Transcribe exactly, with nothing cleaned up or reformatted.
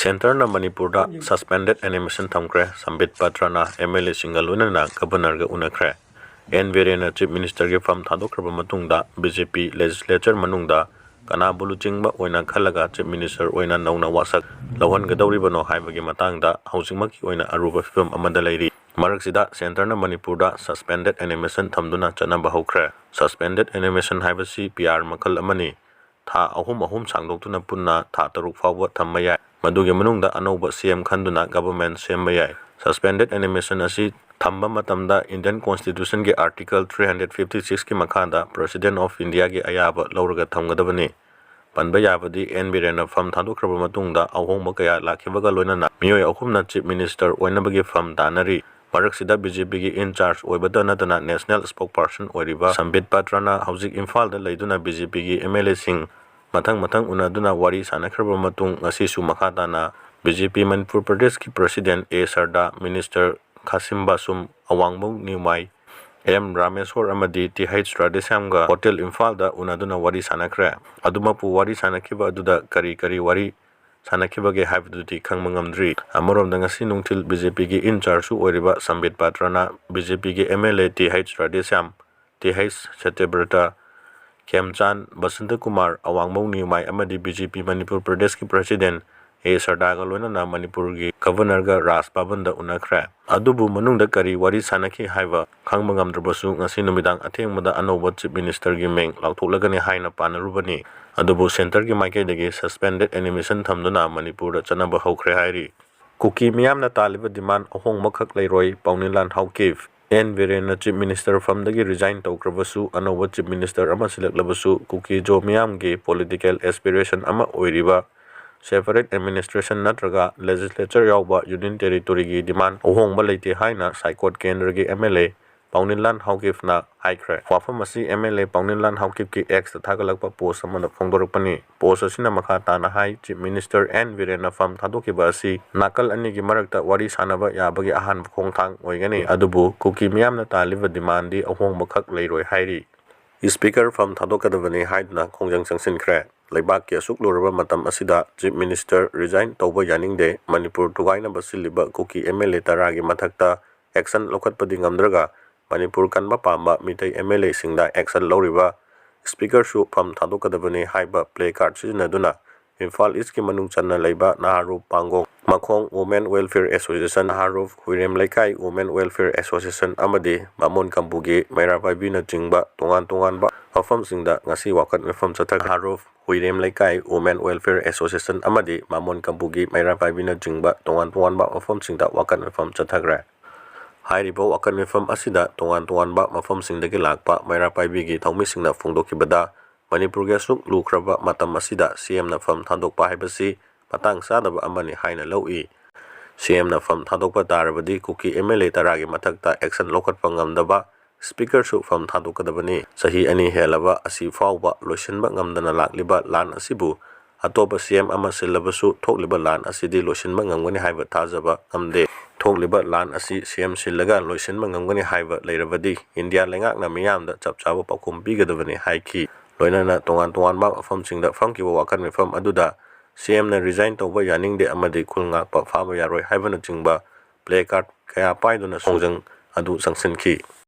ꯁꯦꯟꯇꯔꯅ ꯃꯅꯤꯄꯨꯔꯗ suspended animation ꯊꯝꯈ꯭ꯔꯦ꯫ ꯁꯝꯕꯤꯠ ꯄꯥꯇ꯭ꯔꯅ ꯑꯦꯝ ꯑꯦꯜ ꯑꯦꯁꯤꯡꯒ ꯂꯣꯏꯅꯅ ꯒꯕꯔꯅꯔꯒ ꯎꯅꯈ꯭ꯔꯦ꯫ ꯑꯦꯟ ꯕꯤꯔꯦꯟꯅ ꯆꯤꯐ ꯃꯤꯅꯤꯁꯇꯔꯒꯤ ꯐꯝ ꯊꯥꯗꯣꯛꯈ꯭ꯔꯕ ꯃꯇꯨꯡꯗ ꯕꯤ ꯖꯦ ꯄꯤ ꯂꯦꯖꯤꯁꯂꯦꯆꯔ ꯃꯅꯨꯡꯗ ꯀꯅꯥꯕꯨ ꯂꯨꯆꯤꯡꯕ ꯑꯣꯏꯅ ꯈꯜꯂꯒ ꯆꯤꯐ ꯃꯤꯅꯤꯁꯇꯔ ꯑꯣꯏꯅ ꯅꯧꯅ ꯋꯥꯁꯛ ꯂꯧꯍꯟꯒꯗꯧꯔꯤꯕꯅꯣ ꯍꯥꯏꯕꯒꯤ ꯃꯇꯥꯡꯗ ꯍꯧꯖꯤꯛꯃꯛꯀꯤ ꯑꯣꯏꯅ ꯑꯔꯨꯕ ꯐꯤꯕꯝ ꯑꯃꯗ ꯂꯩꯔꯤ꯫ ꯃꯔꯛꯁꯤꯗ ꯁꯦꯟꯇꯔꯅ ꯃꯅꯤꯄꯨꯔꯗ suspended animation ꯊꯝꯗꯨꯅ ꯆꯠꯅꯕ ꯍꯧꯈ꯭ꯔꯦ꯫ Suspended animation ꯍꯥꯏꯕꯁꯤ ꯄꯤ ꯑꯥꯔ ꯃꯈꯜ ꯑꯃꯅꯤ꯫ ꯊꯥ ꯑꯍꯨꯝ ꯑꯍꯨꯝ ꯁꯥꯡꯗꯣꯛꯇꯨꯅ ꯄꯨꯟꯅ ꯊꯥ ꯇꯔꯨꯛ ꯐꯥꯎꯕ ꯊꯝꯕ ꯌꯥꯏ꯫ ꯃꯗꯨꯒꯤ ꯃꯅꯨꯡꯗ ꯑꯅꯧꯕ ꯁꯤ ꯑꯦꯝ ꯈꯟꯗꯨꯅ ꯒꯕꯔꯃꯦꯟ ꯁꯦꯝꯕ ꯌꯥꯏ꯫ Suspended animation ꯑꯁꯤ ꯊꯝꯕ ꯃꯇꯝꯗ ꯏꯟꯗꯤꯌꯟ ꯀꯣꯟꯁꯇꯤꯇ꯭ꯌꯨꯁꯟꯒꯤ ꯑꯥꯔꯇꯤꯀꯜ ꯊ꯭ꯔꯤ ꯍꯟꯗ꯭ꯔꯦꯠ ꯐꯤꯐꯇꯤ ꯁꯤꯛꯁꯀꯤ ꯃꯈꯥꯗ President of Indiaꯒꯤ ꯑꯌꯥꯕ ꯂꯧꯔꯒ ꯊꯝꯒꯗꯕꯅꯤ꯫ ꯄꯟꯕ ꯌꯥꯕꯗꯤ, ꯑꯦꯟ ꯕꯤꯔꯦꯟꯅ ꯐꯝ ꯊꯥꯗꯣꯛꯈ꯭ꯔꯕ ꯃꯇꯨꯡꯗ ꯑꯍꯣꯡꯕ ꯀꯌꯥ ꯂꯥꯛꯈꯤꯕꯒ ꯂꯣꯏꯅꯅ ꯃꯤꯑꯣꯏ ꯑꯍꯨꯝꯅ ꯆꯤꯐ ꯃꯤꯅꯤꯁꯇꯔ ꯑꯣꯏꯅꯕꯒꯤ ꯐꯝ ꯇꯥꯅꯔꯤ꯫ ꯃꯔꯛꯁꯤꯗ ꯕꯤ ꯖꯦ ꯄꯤꯒꯤ in charge ꯑꯣꯏꯕꯇ ꯅꯠꯇꯅ ꯅꯦꯁꯅꯦꯜ spokesperson ꯑꯣꯏꯔꯤꯕ ꯁꯝꯕꯤꯠ ꯄꯥꯇ꯭ꯔꯅ ꯍꯧꯖꯤꯛ ꯏꯝꯐꯥꯜꯗ ꯂꯩꯗꯨꯅ ꯕꯤ ꯖꯦ ꯄꯤꯒꯤ ꯑꯦꯝ ꯑꯦꯜ ꯑꯦꯁꯤꯡ ꯃꯊꯪ ꯃꯊꯪ ꯎꯅꯗꯨꯅ ꯋꯥꯔꯤ ꯁꯥꯟꯅꯈ꯭ꯔꯕ ꯃꯇꯨꯡ, ꯉꯁꯤꯁꯨ ꯃꯈꯥ ꯇꯥꯅ ꯕꯤ ꯖꯦ ꯄꯤ ꯃꯅꯤꯄꯨꯔ ꯄ꯭ꯔꯗꯦꯁꯀꯤ President ꯑꯦ ꯁꯔꯗꯥ, ꯃꯤꯅꯤꯁꯇꯔ ꯈꯥꯁꯤꯝ ꯕꯥꯁꯨꯝ, ꯑꯋꯥꯡꯕꯧ ꯅ꯭ꯌꯨꯃꯥꯏ, ꯑꯦꯝ ꯔꯥꯃꯦꯁꯣꯔ ꯑꯃꯗꯤ ꯇꯤ ꯍꯩꯆ ꯔꯥꯙꯦꯁ꯭ꯌꯥꯝꯒ ꯍꯣꯇꯦꯜ ꯏꯝꯐꯥꯜꯗ ꯎꯅꯗꯨꯅ ꯋꯥꯔꯤ ꯁꯥꯟꯅꯈ꯭ꯔꯦ꯫ ꯑꯗꯨꯃꯛꯄꯨ, ꯋꯥꯔꯤ ꯁꯥꯟꯅꯈꯤꯕ ꯑꯗꯨꯗ ꯀꯔꯤ ꯀꯔꯤ ꯋꯥꯔꯤ ꯁꯥꯟꯅꯈꯤꯕꯒꯦ ꯍꯥꯏꯕꯗꯨꯗꯤ ꯈꯪꯕ ꯉꯝꯗ꯭ꯔꯤ꯫ ꯑꯃꯔꯣꯝꯗ, ꯉꯁꯤ ꯅꯨꯡꯊꯤꯜ ꯕꯤ ꯖꯦ ꯄꯤꯒꯤ in chargeꯁꯨ ꯑꯣꯏꯔꯤꯕ ꯁꯝꯕꯤꯠ ꯄꯥꯇ꯭ꯔꯅ ꯕꯤ ꯖꯦ ꯄꯤꯒꯤ M L A T H Radheshyam, T H Satyabrata, Khemchand, Basanta Kumar, Awangbou Newmai ꯑꯃꯗꯤ ꯕꯤ ꯖꯦ ꯄꯤ ꯃꯅꯤꯄꯨꯔ ꯄ꯭ꯔꯗꯦꯁꯀꯤ President ꯑꯦ ꯁꯔꯗꯥꯒ ꯂꯣꯏꯅꯅ ꯃꯅꯤꯄꯨꯔꯒꯤ ꯒꯕꯔꯅꯔꯒ ꯔꯥꯖ ꯚꯕꯟꯗ ꯎꯅꯈ꯭ꯔꯦ꯫ ꯑꯗꯨꯕꯨ ꯃꯅꯨꯡꯗ ꯀꯔꯤ ꯋꯥꯔꯤ ꯁꯥꯟꯅꯈꯤ ꯍꯥꯏꯕ ꯈꯪꯕ ꯉꯝꯗ꯭ꯔꯕꯁꯨ, ꯉꯁꯤ ꯅꯨꯃꯤꯗꯥꯡ ꯑꯊꯦꯡꯕꯗ ꯑꯅꯧꯕ ꯆꯤꯐ ꯃꯤꯅꯤꯁꯇꯔꯒꯤ ꯃꯤꯡ ꯂꯥꯎꯊꯣꯛꯂꯒꯅꯤ ꯍꯥꯏꯅ ꯄꯥꯅꯔꯨꯕꯅꯤ꯫ ꯑꯗꯨꯕꯨ ꯁꯦꯟꯇꯔꯒꯤ ꯃꯥꯏꯀꯩꯗꯒꯤ suspended animation ꯊꯝꯗꯨꯅ ꯃꯅꯤꯄꯨꯔꯗ ꯆꯠꯅꯕ ꯍꯧꯈ꯭ꯔꯦ ꯍꯥꯏꯔꯤ꯫ ꯀꯨꯀꯤ ꯃꯤꯌꯥꯝꯅ ꯇꯥꯜꯂꯤꯕ demand ꯑꯍꯣꯡꯕꯈꯛ ꯂꯩꯔꯣꯏ, ꯄꯥꯎꯅꯤꯂꯥꯟ Haokip. And ꯕꯤꯔꯦꯟꯅ chief minister ꯐꯝꯗꯒꯤ resign ꯇꯧꯈ꯭ꯔꯕꯁꯨ, ꯑꯅꯧꯕ ꯆꯤꯐ ꯃꯤꯅꯤꯁꯇꯔ ꯑꯃ ꯁꯤꯜꯂꯛꯂꯕꯁꯨ, ꯀꯨꯀꯤ-ꯖꯣ ꯃꯤꯌꯥꯝꯒꯤ political aspiration ꯑꯃ ꯑꯣꯏꯔꯤꯕ separate administration ꯅꯠꯇ꯭ꯔꯒ legislature ꯌꯥꯎꯕ union territoryꯒꯤ demand ꯑꯍꯣꯡꯕ ꯂꯩꯇꯦ ꯍꯥꯏꯅ ꯁꯥꯏꯀꯣꯠ ꯀꯦꯟꯗ꯭ꯔꯒꯤ ꯑꯦꯝ ꯑꯦꯜ ꯑꯦ ꯄꯥꯎꯅꯤꯂꯥꯟ ꯍꯥꯎꯀꯤꯞꯅ ꯍꯥꯏꯈ꯭ꯔꯦ꯫ ꯋꯥꯐꯝ ꯑꯁꯤ ꯑꯦꯝ ꯑꯦꯜ ꯑꯦ ꯄꯥꯎꯅꯤꯂꯥꯟ ꯍꯥꯎꯀꯤꯞꯀꯤ Xꯇ ꯊꯥꯒꯠꯂꯛꯄ post ꯑꯃꯗ ꯐꯣꯡꯗꯣꯔꯛꯄꯅꯤ꯫ Post ꯑꯁꯤꯅ ꯃꯈꯥ ꯇꯥꯅ ꯍꯥꯏ, ꯆꯤꯐ ꯃꯤꯅꯤꯁꯇꯔ ꯑꯦꯟ ꯕꯤꯔꯦꯟꯅ ꯐꯝ ꯊꯥꯗꯣꯛꯈꯤꯕ ꯑꯁꯤ ꯅꯥꯀꯜ ꯑꯅꯤꯒꯤ ꯃꯔꯛꯇ ꯋꯥꯔꯤ ꯁꯥꯟꯅꯕ ꯌꯥꯕꯒꯤ ꯑꯍꯥꯟꯕ ꯈꯣꯡꯊꯥꯡ ꯑꯣꯏꯒꯅꯤ, ꯑꯗꯨꯕꯨ ꯀꯨꯀꯤ ꯃꯤꯌꯥꯝꯅ ꯇꯥꯜꯂꯤꯕ demandꯗꯤ ꯑꯍꯣꯡꯕꯈꯛ ꯂꯩꯔꯣꯏ ꯍꯥꯏꯔꯤ꯫ Speaker ꯐꯝ ꯊꯥꯗꯣꯛꯀꯗꯕꯅꯤ ꯍꯥꯏꯗꯨꯅ ꯈꯣꯡꯖꯪ ꯆꯪꯁꯤꯟꯈ꯭ꯔꯦ꯫ ꯂꯩꯕꯥꯛꯀꯤ ꯑꯁꯨꯛ ꯂꯨꯔꯕ ꯃꯇꯝ ꯑꯁꯤꯗ Chief Minister resign ꯇꯧꯕ ꯌꯥꯅꯤꯡꯗꯦ, ꯃꯅꯤꯄꯨꯔ ꯊꯨꯒꯥꯏꯅꯕ ꯁꯤꯜꯂꯤꯕ ꯀꯨꯀꯤ MLA ꯇꯔꯥꯒꯤ ꯃꯊꯛꯇ action ꯂꯧꯈꯠꯄꯗꯤ ꯉꯝꯗ꯭ꯔꯒ ꯃꯅꯤꯄꯨꯔ ꯀꯟꯕ ꯄꯥꯝꯕ ꯃꯤꯇꯩ MLAꯁꯤꯡꯗ action ꯂꯧꯔꯤꯕ Speakerꯁꯨ ꯐꯝ ꯊꯥꯗꯣꯛꯀꯗꯕꯅꯤ ꯍꯥꯏꯕ placard ꯁꯤꯖꯤꯟꯅꯗꯨꯅ ꯏꯝꯐꯥꯜ Eastꯀꯤ ꯃꯅꯨꯡ ꯆꯟꯅ ꯂꯩꯕ ꯅꯍꯥꯔꯨꯞ ꯄꯥꯡꯒꯣꯡ ꯃꯈꯣꯡ Women Welfare Association, ꯅꯍꯥꯔꯨꯞ ꯍꯨꯏꯔꯦꯝ ꯂꯩꯀꯥꯏ Women Welfare Association ꯑꯃꯗꯤ ꯕꯥꯃꯣꯟ ꯀꯝꯄꯨꯒꯤ ꯃꯩꯔꯥ ꯄꯥꯏꯕꯤꯅꯆꯤꯡꯕ ꯇꯣꯉꯥꯟ ꯇꯣꯉꯥꯟꯕ ꯃꯐꯝꯁꯤꯡꯗ ꯉꯁꯤ ꯋꯥꯀꯠ ꯃꯤꯐꯝ ꯆꯠꯊꯈ꯭ꯔꯦ꯫ ꯅꯍꯥꯔꯨꯞ ꯍꯨꯏꯔꯦꯝ ꯂꯩꯀꯥꯏ Women Welfare Association ꯑꯃꯗꯤ ꯕꯥꯃꯣꯟ ꯀꯝꯄꯨꯒꯤ ꯃꯩꯔꯥ ꯄꯥꯏꯕꯤꯅꯆꯤꯡꯕ ꯇꯣꯉꯥꯟ ꯇꯣꯉꯥꯟꯕ ꯃꯐꯝꯁꯤꯡꯗ ꯋꯥꯀꯠ ꯃꯤꯐꯝ ꯆꯠꯊꯈ꯭ꯔꯦ꯫ ꯍꯥꯏꯔꯤꯕ ꯋꯥꯀꯠ ꯃꯤꯐꯝ ꯑꯁꯤꯗ ꯇꯣꯉꯥꯟ ꯇꯣꯉꯥꯟꯕ ꯃꯐꯝꯁꯤꯡꯗꯒꯤ ꯂꯥꯛꯄ ꯃꯩꯔꯥ ꯄꯥꯏꯕꯤꯒꯤ ꯊꯧꯃꯤꯁꯤꯡꯅ ꯐꯣꯡꯗꯣꯛꯈꯤꯕꯗ, ꯃꯅꯤꯄꯨꯔꯒꯤ ꯑꯁꯨꯛ ꯂꯨꯈ꯭ꯔꯕ ꯃꯇꯝ ꯑꯁꯤꯗ CMꯅ ꯐꯝ ꯊꯥꯗꯣꯛꯄ ꯍꯥꯏꯕꯁꯤ ꯃꯇꯥꯡ ꯆꯥꯗꯕ ꯑꯃꯅꯤ ꯍꯥꯏꯅ ꯂꯧꯏ꯫ CMꯅ ꯐꯝ ꯊꯥꯗꯣꯛꯄ ꯇꯥꯔꯕꯗꯤ ꯀꯨꯀꯤ MLA ꯇꯔꯥꯒꯤ ꯃꯊꯛꯇ action ꯂꯧꯈꯠꯄ ꯉꯝꯗꯕ Speakerꯁꯨ ꯐꯝ ꯊꯥꯗꯣꯛꯀꯗꯕꯅꯤ꯫ ꯆꯍꯤ ꯑꯅꯤ ꯍꯦꯜꯂꯕ ꯑꯁꯤ ꯐꯥꯎꯕ ꯂꯣꯏꯁꯤꯟꯕ ꯉꯝꯗꯅ ꯂꯥꯛꯂꯤꯕ ꯂꯥꯟ ꯑꯁꯤꯕꯨ ꯑꯇꯣꯞꯄ CM ꯑꯃ ꯁꯤꯜꯂꯕꯁꯨ ꯊꯣꯛꯂꯤꯕ ꯂꯥꯟ ꯑꯁꯤꯗꯤ ꯂꯣꯏꯁꯤꯟꯕ ꯉꯝꯒꯅꯤ ꯍꯥꯏꯕ ꯊꯥꯖꯕ ꯉꯝꯗꯦ꯫ ꯊꯣꯛꯂꯤꯕ ꯂꯥꯟ ꯑꯁꯤ CM ꯁꯤꯜꯂꯒ ꯂꯣꯏꯁꯤꯟꯕ ꯉꯝꯒꯅꯤ ꯍꯥꯏꯕ ꯂꯩꯔꯕꯗꯤ ꯏꯟꯗꯤꯌꯥ ꯂꯩꯉꯥꯛꯅ ꯃꯤꯌꯥꯝꯗ ꯆꯞ ꯆꯥꯕ ꯄꯥꯎꯈꯨꯝ ꯄꯤꯒꯗꯕꯅꯤ ꯍꯥꯏꯈꯤ꯫ ꯂꯣꯏꯅꯅ ꯇꯣꯉꯥꯟ ꯇꯣꯉꯥꯟꯕ ꯃꯐꯝꯁꯤꯡꯗ ꯐꯝꯈꯤꯕ ꯋꯥꯀꯠ ꯃꯤꯐꯝ ꯑꯗꯨꯗ CMꯅ resign ꯇꯧꯕ ꯌꯥꯅꯤꯡꯗꯦ ꯑꯃꯗꯤ ꯈꯨꯜ ꯉꯥꯛꯄ ꯐꯥꯕ ꯌꯥꯔꯣꯏ ꯍꯥꯏꯕꯅꯆꯤꯡꯕ placard ꯀꯌꯥ ꯄꯥꯏꯗꯨꯅ ꯈꯣꯡꯖꯪ ꯑꯗꯨ ꯆꯪꯁꯤꯟꯈꯤ꯫